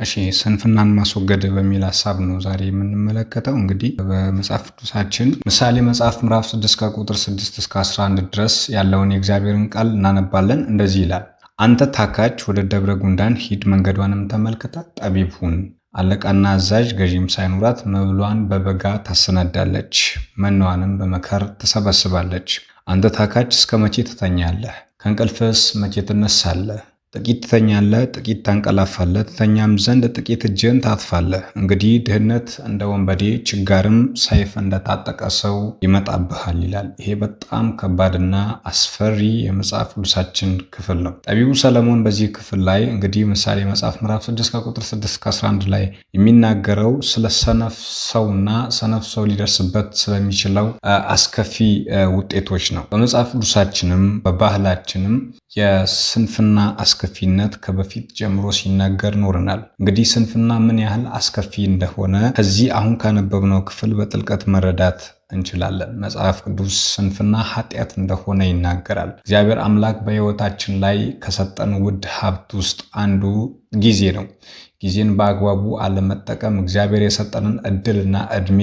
እሺ፣ ስንፍናን ማስወገድ በሚል ሀሳብ ነው ዛሬ የምንመለከተው። እንግዲህ በመጽሐፍ ቅዱሳችን ምሳሌ መጽሐፍ ምዕራፍ 6 ከቁጥር 6 እስከ 11 ድረስ ያለውን የእግዚአብሔርን ቃል እናነባለን። እንደዚህ ይላል። አንተ ታካች፣ ወደ ደብረ ጉንዳን ሂድ፣ መንገዷንም ተመልክተ ጠቢብ ሁን። አለቃና አዛዥ ገዢም ሳይኖራት መብሏን በበጋ ታሰናዳለች፣ መኖዋንም በመከር ትሰበስባለች። አንተ ታካች፣ እስከ መቼ ትተኛለህ? ከእንቅልፍስ መቼ ትነሳለህ? ጥቂት ትተኛለህ፣ ጥቂት ታንቀላፋለህ፣ ትተኛም ዘንድ ጥቂት እጅህን ታጥፋለህ። እንግዲህ ድህነት እንደ ወንበዴ፣ ችጋርም ሰይፍ እንደታጠቀ ሰው ይመጣብሃል ይላል። ይሄ በጣም ከባድና አስፈሪ የመጽሐፍ ቅዱሳችን ክፍል ነው። ጠቢቡ ሰለሞን በዚህ ክፍል ላይ እንግዲህ ምሳሌ መጽሐፍ ምዕራፍ 6 ከቁጥር 6 እስከ 11 ላይ የሚናገረው ስለ ሰነፍ ሰውና ሰነፍ ሰው ሊደርስበት ስለሚችለው አስከፊ ውጤቶች ነው። በመጽሐፍ ቅዱሳችንም በባህላችንም የስንፍና አስከፊነት ከበፊት ጀምሮ ሲናገር ኖረናል። እንግዲህ ስንፍና ምን ያህል አስከፊ እንደሆነ ከዚህ አሁን ካነበብነው ክፍል በጥልቀት መረዳት እንችላለን። መጽሐፍ ቅዱስ ስንፍና ኃጢአት እንደሆነ ይናገራል። እግዚአብሔር አምላክ በሕይወታችን ላይ ከሰጠን ውድ ሀብት ውስጥ አንዱ ጊዜ ነው። ጊዜን በአግባቡ አለመጠቀም፣ እግዚአብሔር የሰጠንን እድልና እድሜ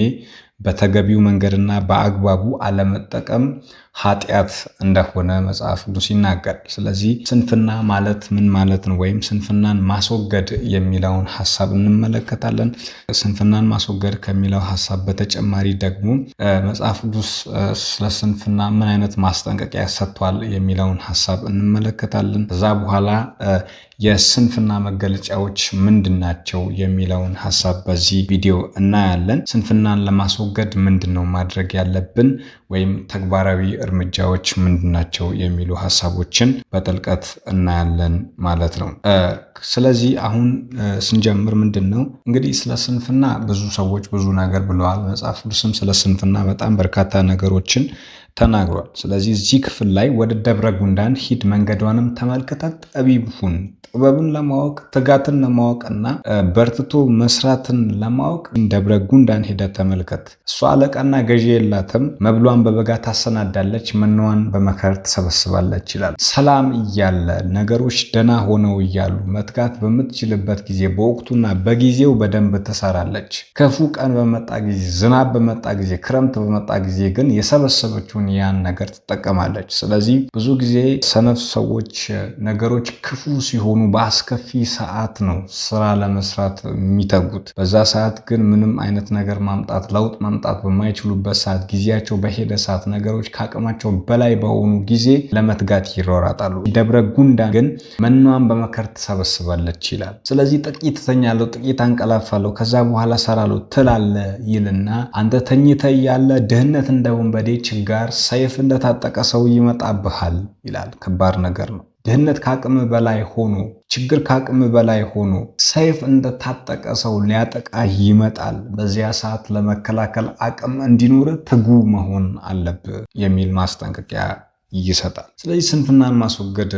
በተገቢው መንገድና በአግባቡ አለመጠቀም ኃጢአት እንደሆነ መጽሐፍ ቅዱስ ይናገራል። ስለዚህ ስንፍና ማለት ምን ማለት ነው? ወይም ስንፍናን ማስወገድ የሚለውን ሀሳብ እንመለከታለን። ስንፍናን ማስወገድ ከሚለው ሀሳብ በተጨማሪ ደግሞ መጽሐፍ ቅዱስ ስለ ስንፍና ምን አይነት ማስጠንቀቂያ ሰጥቷል የሚለውን ሀሳብ እንመለከታለን። ከዛ በኋላ የስንፍና መገለጫዎች ምንድን ናቸው የሚለውን ሀሳብ በዚህ ቪዲዮ እናያለን። ስንፍናን ለማስወገድ ምንድን ነው ማድረግ ያለብን ወይም ተግባራዊ እርምጃዎች ምንድን ናቸው የሚሉ ሀሳቦችን በጥልቀት እናያለን ማለት ነው። ስለዚህ አሁን ስንጀምር ምንድን ነው እንግዲህ ስለ ስንፍና ብዙ ሰዎች ብዙ ነገር ብለዋል። መጽሐፍ ቅዱስም ስለ ስንፍና በጣም በርካታ ነገሮችን ተናግሯል። ስለዚህ እዚህ ክፍል ላይ ወደ ደብረ ጉንዳን ሂድ፣ መንገዷንም ተመልክተ ጠቢብ ሁን። ጥበብን ለማወቅ፣ ትጋትን ለማወቅና በርትቶ መስራትን ለማወቅ ደብረ ጉንዳን ሄደ ተመልከት። እሷ አለቃና ገዢ የላትም፣ መብሏን በበጋ ታሰናዳለች፣ መኖዋን በመከር ትሰበስባለች ይላል። ሰላም እያለ፣ ነገሮች ደና ሆነው እያሉ መትጋት በምትችልበት ጊዜ በወቅቱና በጊዜው በደንብ ትሰራለች። ክፉ ቀን በመጣ ጊዜ፣ ዝናብ በመጣ ጊዜ፣ ክረምት በመጣ ጊዜ ግን የሰበሰበችውን ያን ነገር ትጠቀማለች። ስለዚህ ብዙ ጊዜ ሰነፍ ሰዎች ነገሮች ክፉ ሲሆኑ በአስከፊ ሰዓት ነው ስራ ለመስራት የሚተጉት። በዛ ሰዓት ግን ምንም አይነት ነገር ማምጣት፣ ለውጥ ማምጣት በማይችሉበት ሰዓት፣ ጊዜያቸው በሄደ ሰዓት፣ ነገሮች ከአቅማቸው በላይ በሆኑ ጊዜ ለመትጋት ይሯሯጣሉ። ደብረ ጉንዳን ግን መኗን በመከር ትሰበስባለች ይላል። ስለዚህ ጥቂት እተኛለሁ፣ ጥቂት አንቀላፋለሁ፣ ከዛ በኋላ እሰራለሁ ትላለህ ይልና አንተ ተኝተህ እያለ ድህነት እንደ ወንበዴ፣ ችጋር ሰይፍ እንደታጠቀ ሰው ይመጣብሃል ይላል። ከባድ ነገር ነው። ድህነት ከአቅም በላይ ሆኖ፣ ችግር ከአቅም በላይ ሆኖ ሰይፍ እንደታጠቀ ሰው ሊያጠቃ ይመጣል። በዚያ ሰዓት ለመከላከል አቅም እንዲኖር ትጉ መሆን አለብህ የሚል ማስጠንቀቂያ ይሰጣል። ስለዚህ ስንፍናን ማስወገድ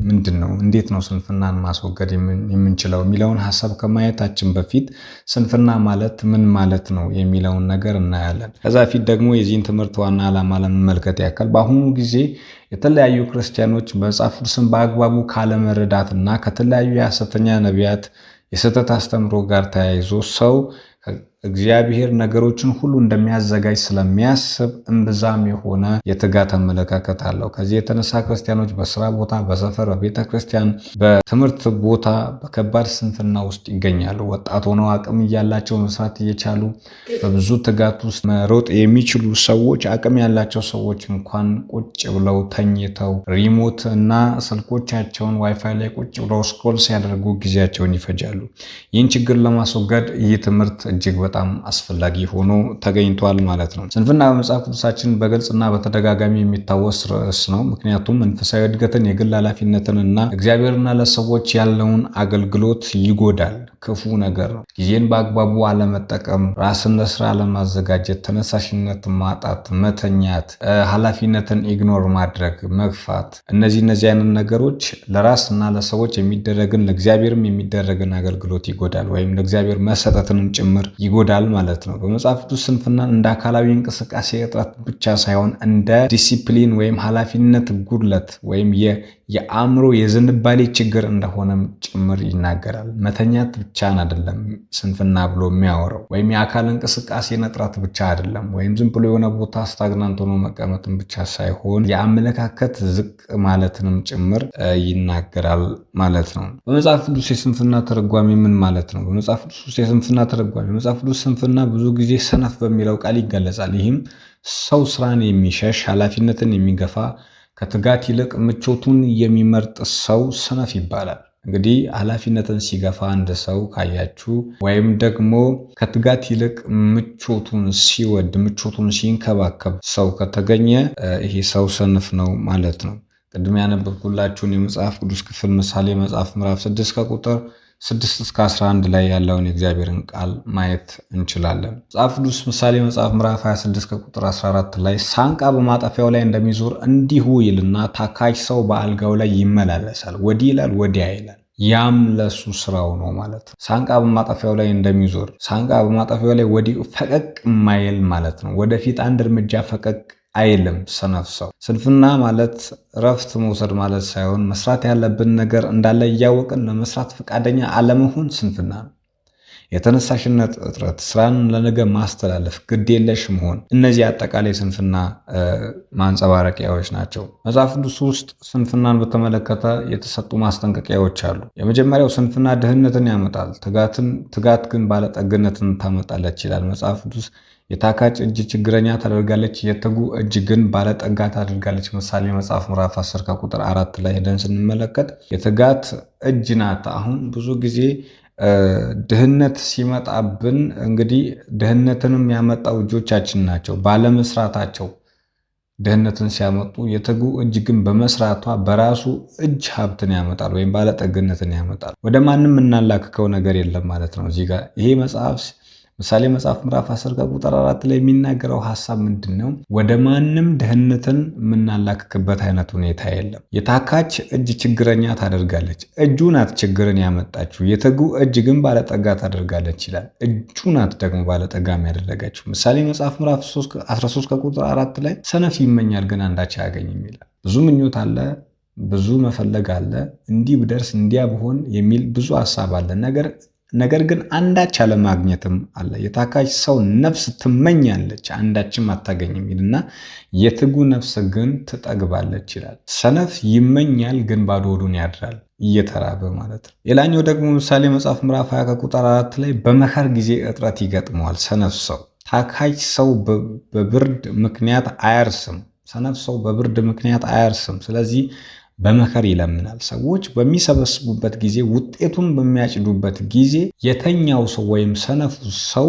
ምንድን ነው? እንዴት ነው ስንፍናን ማስወገድ የምንችለው የሚለውን ሀሳብ ከማየታችን በፊት ስንፍና ማለት ምን ማለት ነው የሚለውን ነገር እናያለን። ከዛ ፊት ደግሞ የዚህን ትምህርት ዋና ዓላማ ለመመልከት ያክል በአሁኑ ጊዜ የተለያዩ ክርስቲያኖች መጽሐፍ ቅዱስን በአግባቡ ካለመረዳትና ከተለያዩ የሐሰተኛ ነቢያት የስህተት አስተምሮ ጋር ተያይዞ ሰው እግዚአብሔር ነገሮችን ሁሉ እንደሚያዘጋጅ ስለሚያስብ እምብዛም የሆነ የትጋት አመለካከት አለው። ከዚህ የተነሳ ክርስቲያኖች በስራ ቦታ፣ በሰፈር፣ በቤተ ክርስቲያን፣ በትምህርት ቦታ በከባድ ስንፍና ውስጥ ይገኛሉ። ወጣት ሆነው አቅም እያላቸው መስራት እየቻሉ በብዙ ትጋት ውስጥ መሮጥ የሚችሉ ሰዎች፣ አቅም ያላቸው ሰዎች እንኳን ቁጭ ብለው ተኝተው remote እና ስልኮቻቸውን ዋይፋይ ላይ ቁጭ ብለው scroll ሲያደርጉ ጊዜያቸውን ይፈጃሉ። ይህን ችግር ለማስወገድ ይህ ትምህርት እጅግ በጣም አስፈላጊ ሆኖ ተገኝቷል ማለት ነው። ስንፍና በመጽሐፍ ቅዱሳችን በግልጽና በተደጋጋሚ የሚታወስ ርዕስ ነው። ምክንያቱም መንፈሳዊ እድገትን፣ የግል ኃላፊነትን እና እግዚአብሔርና ለሰዎች ያለውን አገልግሎት ይጎዳል። ክፉ ነገር ነው። ጊዜን በአግባቡ አለመጠቀም፣ ራስን ለስራ አለማዘጋጀት፣ ተነሳሽነት ማጣት፣ መተኛት፣ ኃላፊነትን ignore ማድረግ፣ መግፋት፣ እነዚህ አይነት ነገሮች ለራስና ለሰዎች የሚደረግን ለእግዚአብሔርም የሚደረግን አገልግሎት ይጎዳል ወይም ለእግዚአብሔር መሰጠትንም ጭምር ይጎዳል ማለት ነው። በመጽሐፍ ቅዱስ ስንፍናን እንደ አካላዊ እንቅስቃሴ እጥረት ብቻ ሳይሆን እንደ ዲሲፕሊን ወይም ኃላፊነት ጉድለት ወይም የአእምሮ የዝንባሌ ችግር እንደሆነም ጭምር ይናገራል። መተኛት ብቻን አይደለም ስንፍና ብሎ የሚያወራው፣ ወይም የአካል እንቅስቃሴ እጥረት ብቻ አይደለም፣ ወይም ዝም ብሎ የሆነ ቦታ stagnant ሆኖ መቀመጥን ብቻ ሳይሆን የአመለካከት ዝቅ ማለትንም ጭምር ይናገራል ማለት ነው። በመጽሐፍ ቅዱስ የስንፍና ትርጓሜ ምን ማለት ነው? በመጽሐፍ ቅዱስ ውስጥ የስንፍና ትርጓሜ፣ መጽሐፍ ቅዱስ ስንፍና ብዙ ጊዜ ሰነፍ በሚለው ቃል ይገለጻል። ይህም ሰው ስራን የሚሸሽ፣ ኃላፊነትን የሚገፋ፣ ከትጋት ይልቅ ምቾቱን የሚመርጥ ሰው ሰነፍ ይባላል። እንግዲህ ኃላፊነትን ሲገፋ አንድ ሰው ካያችሁ ወይም ደግሞ ከትጋት ይልቅ ምቾቱን ሲወድ፣ ምቾቱን ሲንከባከብ ሰው ከተገኘ ይሄ ሰው ሰነፍ ነው ማለት ነው። ቅድም ያነበብኩላችሁን የመጽሐፍ ቅዱስ ክፍል ምሳሌ መጽሐፍ ምዕራፍ 6 ከቁጥር 6 እስከ 11 ላይ ያለውን የእግዚአብሔርን ቃል ማየት እንችላለን። መጽሐፍ ቅዱስ ምሳሌ መጽሐፍ ምዕራፍ 26 ከቁጥር 14 ላይ ሳንቃ በማጠፊያው ላይ እንደሚዞር እንዲሁ ይልና ታካች ሰው በአልጋው ላይ ይመላለሳል፣ ወዲህ ይላል ወዲያ ይላል። ያም ለሱ ስራው ነው ማለት ነው። ሳንቃ በማጠፊያው ላይ እንደሚዞር፣ ሳንቃ በማጠፊያው ላይ ወዲህ ፈቀቅ ማይል ማለት ነው። ወደፊት አንድ እርምጃ ፈቀቅ አይልም ሰነፍ ሰው። ስንፍና ማለት እረፍት መውሰድ ማለት ሳይሆን መስራት ያለብን ነገር እንዳለ እያወቅን ለመስራት ፈቃደኛ አለመሆን ስንፍና ነው። የተነሳሽነት እጥረት፣ ስራን ለነገ ማስተላለፍ፣ ግዴለሽ መሆን፣ እነዚህ አጠቃላይ ስንፍና ማንጸባረቂያዎች ናቸው። መጽሐፍ ቅዱስ ውስጥ ስንፍናን በተመለከተ የተሰጡ ማስጠንቀቂያዎች አሉ። የመጀመሪያው ስንፍና ድህነትን ያመጣል፣ ትጋት ግን ባለጠግነትን ታመጣለች ይላል መጽሐፍ ቅዱስ። የታካች እጅ ችግረኛ ታደርጋለች፣ የትጉ እጅ ግን ባለጠጋ ታደርጋለች። ምሳሌ መጽሐፍ ምዕራፍ 10 ከቁጥር 4 ላይ ሄደን ስንመለከት የትጋት እጅ ናት። አሁን ብዙ ጊዜ ድህነት ሲመጣብን እንግዲህ ድህነትንም ያመጣው እጆቻችን ናቸው። ባለመስራታቸው ድህነትን ሲያመጡ፣ የትጉ እጅ ግን በመስራቷ በራሱ እጅ ሀብትን ያመጣል ወይም ባለጠግነትን ያመጣል። ወደ ማንም የምናላክከው ነገር የለም ማለት ነው። እዚህ ጋር ይሄ መጽሐፍ ምሳሌ መጽሐፍ ምዕራፍ 10 ከቁጥር 4 ላይ የሚናገረው ሀሳብ ምንድን ነው? ወደ ማንም ድህነትን የምናላክክበት አይነት ሁኔታ የለም። የታካች እጅ ችግረኛ ታደርጋለች፣ እጁ ናት ችግርን ያመጣችው። የትጉ እጅ ግን ባለጠጋ ታደርጋለች ይላል። እጁ ናት ደግሞ ባለጠጋ ያደረገችው። ምሳሌ መጽሐፍ ምዕራፍ 13 ከቁጥር 4 ላይ ሰነፍ ይመኛል ግን አንዳች አያገኝም ይላል። ብዙ ምኞት አለ፣ ብዙ መፈለግ አለ፣ እንዲህ ብደርስ እንዲያ ብሆን የሚል ብዙ ሀሳብ አለ። ነገር ግን አንዳች አለማግኘትም አለ። የታካች ሰው ነፍስ ትመኛለች አንዳችም አታገኝም ይልና የትጉ ነፍስ ግን ትጠግባለች ይላል። ሰነፍ ይመኛል ግን ባዶ ሆዱን ያድራል፣ እየተራበ ማለት ነው። ሌላኛው ደግሞ ምሳሌ መጽሐፍ ምዕራፍ 20 ከቁጥር 4 ላይ በመከር ጊዜ እጥረት ይገጥመዋል ሰነፍ ሰው። ታካች ሰው በብርድ ምክንያት አያርስም። ሰነፍ ሰው በብርድ ምክንያት አያርስም። ስለዚህ በመከር ይለምናል። ሰዎች በሚሰበስቡበት ጊዜ፣ ውጤቱን በሚያጭዱበት ጊዜ የተኛው ሰው ወይም ሰነፉ ሰው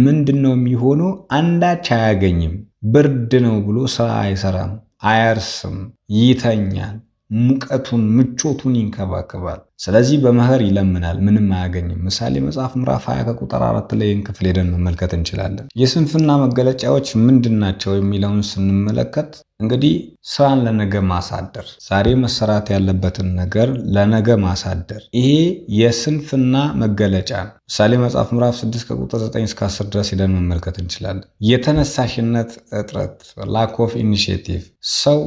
ምንድን ነው የሚሆነው? አንዳች አያገኝም። ብርድ ነው ብሎ ስራ አይሰራም፣ አያርስም፣ ይተኛል። ሙቀቱን ምቾቱን ይንከባከባል። ስለዚህ በመኸር ይለምናል፣ ምንም አያገኝም። ምሳሌ መጽሐፍ ምዕራፍ 20 ከቁጥር 4 ላይ ይህን ክፍል ሄደን መመልከት እንችላለን። የስንፍና መገለጫዎች ምንድን ናቸው የሚለውን ስንመለከት እንግዲህ ስራን ለነገ ማሳደር፣ ዛሬ መሰራት ያለበትን ነገር ለነገ ማሳደር፣ ይሄ የስንፍና መገለጫ ነው። ምሳሌ መጽሐፍ ምዕራፍ 6 ከቁጥር 9 እስከ 10 ድረስ ሄደን መመልከት እንችላለን። የተነሳሽነት እጥረት፣ lack of initiative፣ ሰው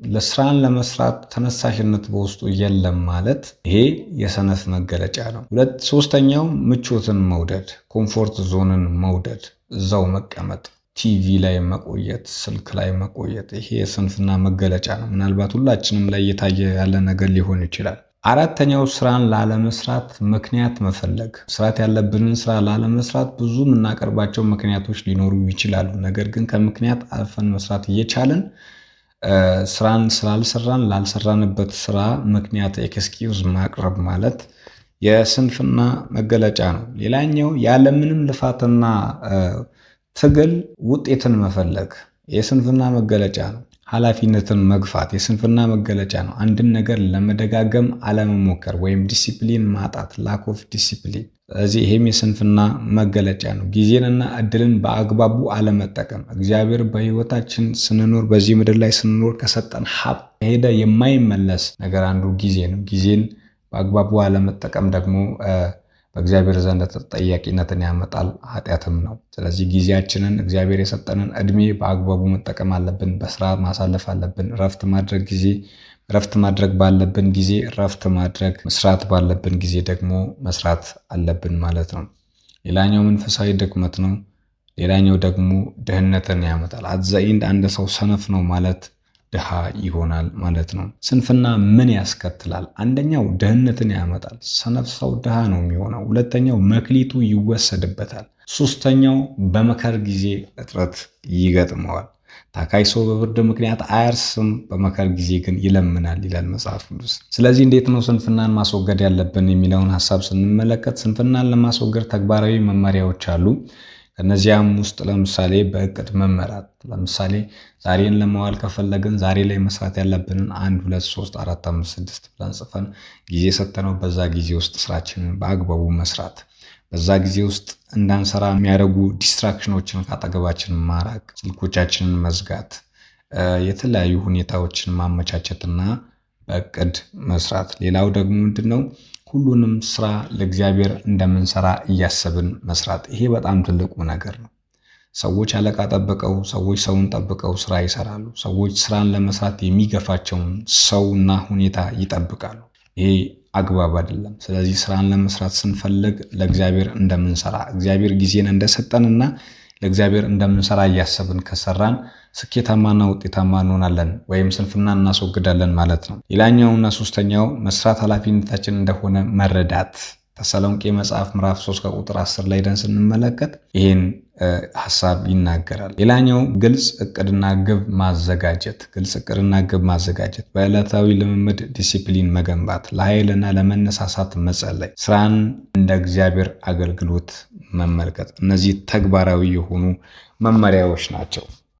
ለስራን ለመስራት ተነሳሽነት በውስጡ የለም ማለት ይሄ የሰነፍ መገለጫ ነው። ሁለት ሶስተኛው ምቾትን መውደድ፣ comfort zone ን መውደድ፣ እዛው መቀመጥ፣ ቲቪ ላይ መቆየት፣ ስልክ ላይ መቆየት፣ ይሄ የስንፍና መገለጫ ነው። ምናልባት ሁላችንም ላይ እየታየ ያለ ነገር ሊሆን ይችላል። አራተኛው ስራን ላለመስራት ምክንያት መፈለግ። መስራት ያለብንን ስራ ላለመስራት ብዙ የምናቀርባቸው ምክንያቶች ሊኖሩ ይችላሉ። ነገር ግን ከምክንያት አልፈን መስራት እየቻልን ስራን ስላልሰራን ላልሰራንበት ስራ ምክንያት excuse ማቅረብ ማለት የስንፍና መገለጫ ነው። ሌላኛው ያለምንም ልፋትና ትግል ውጤትን መፈለግ የስንፍና መገለጫ ነው። ኃላፊነትን መግፋት የስንፍና መገለጫ ነው። አንድን ነገር ለመደጋገም አለመሞከር ወይም ዲሲፕሊን ማጣት፣ lack of discipline። ስለዚህ ይሄም የስንፍና መገለጫ ነው። ጊዜንና እድልን በአግባቡ አለመጠቀም። እግዚአብሔር በሕይወታችን ስንኖር፣ በዚህ ምድር ላይ ስንኖር ከሰጠን ሀብት ሄደ የማይመለስ ነገር አንዱ ጊዜ ነው። ጊዜን በአግባቡ አለመጠቀም ደግሞ በእግዚአብሔር ዘንድ ተጠያቂነትን ያመጣል፣ ኃጢአትም ነው። ስለዚህ ጊዜያችንን፣ እግዚአብሔር የሰጠንን እድሜ በአግባቡ መጠቀም አለብን። በስራ ማሳለፍ አለብን። እረፍት ማድረግ ጊዜ እረፍት ማድረግ ባለብን ጊዜ እረፍት ማድረግ፣ መስራት ባለብን ጊዜ ደግሞ መስራት አለብን ማለት ነው። ሌላኛው መንፈሳዊ ድክመት ነው። ሌላኛው ደግሞ ድህነትን ያመጣል። At the end አንድ ሰው ሰነፍ ነው ማለት ድሃ ይሆናል ማለት ነው። ስንፍና ምን ያስከትላል? አንደኛው ድህነትን ያመጣል። ሰነፍ ሰው ድሃ ነው የሚሆነው። ሁለተኛው መክሊቱ ይወሰድበታል። ሶስተኛው በመከር ጊዜ እጥረት ይገጥመዋል። ታካች ሰው በብርድ ምክንያት አያርስም፣ በመከር ጊዜ ግን ይለምናል ይላል መጽሐፍ ቅዱስ። ስለዚህ እንዴት ነው ስንፍናን ማስወገድ ያለብን የሚለውን ሀሳብ ስንመለከት፣ ስንፍናን ለማስወገድ ተግባራዊ መመሪያዎች አሉ። ከነዚያም ውስጥ ለምሳሌ በእቅድ መመራት። ለምሳሌ ዛሬን ለመዋል ከፈለግን ዛሬ ላይ መስራት ያለብንን 1፣ 2፣ 3፣ 4፣ 5፣ 6 ብለን ጽፈን ጊዜ ሰጥተነው በዛ ጊዜ ውስጥ ስራችንን በአግባቡ መስራት፣ በዛ ጊዜ ውስጥ እንዳንሰራ የሚያደርጉ distraction ኦችን ከአጠገባችን ማራቅ፣ ስልኮቻችንን መዝጋት፣ የተለያዩ ሁኔታዎችን ማመቻቸትና በእቅድ መስራት። ሌላው ደግሞ ምንድን ነው? ሁሉንም ስራ ለእግዚአብሔር እንደምንሰራ እያሰብን መስራት። ይሄ በጣም ትልቁ ነገር ነው። ሰዎች አለቃ ጠብቀው፣ ሰዎች ሰውን ጠብቀው ስራ ይሰራሉ። ሰዎች ስራን ለመስራት የሚገፋቸውን ሰውና ሁኔታ ይጠብቃሉ። ይሄ አግባብ አይደለም። ስለዚህ ስራን ለመስራት ስንፈልግ ለእግዚአብሔር እንደምንሰራ፣ እግዚአብሔር ጊዜን እንደሰጠንና ለእግዚአብሔር እንደምንሰራ እያሰብን ከሰራን ስኬታማና ውጤታማ እንሆናለን ወይም ስንፍና እናስወግዳለን ማለት ነው። ሌላኛውና ሶስተኛው መስራት ኃላፊነታችን እንደሆነ መረዳት። ተሰሎንቄ መጽሐፍ ምዕራፍ 3 ከቁጥር 10 ላይ ደን ስንመለከት ይህን ሀሳብ ይናገራል። ሌላኛው ግልጽ እቅድና ግብ ማዘጋጀት፣ ግልጽ እቅድና ግብ ማዘጋጀት፣ በዕለታዊ ልምምድ ዲሲፕሊን መገንባት፣ ለኃይልና ለመነሳሳት መጸለይ፣ ስራን እንደ እግዚአብሔር አገልግሎት መመልከት፣ እነዚህ ተግባራዊ የሆኑ መመሪያዎች ናቸው።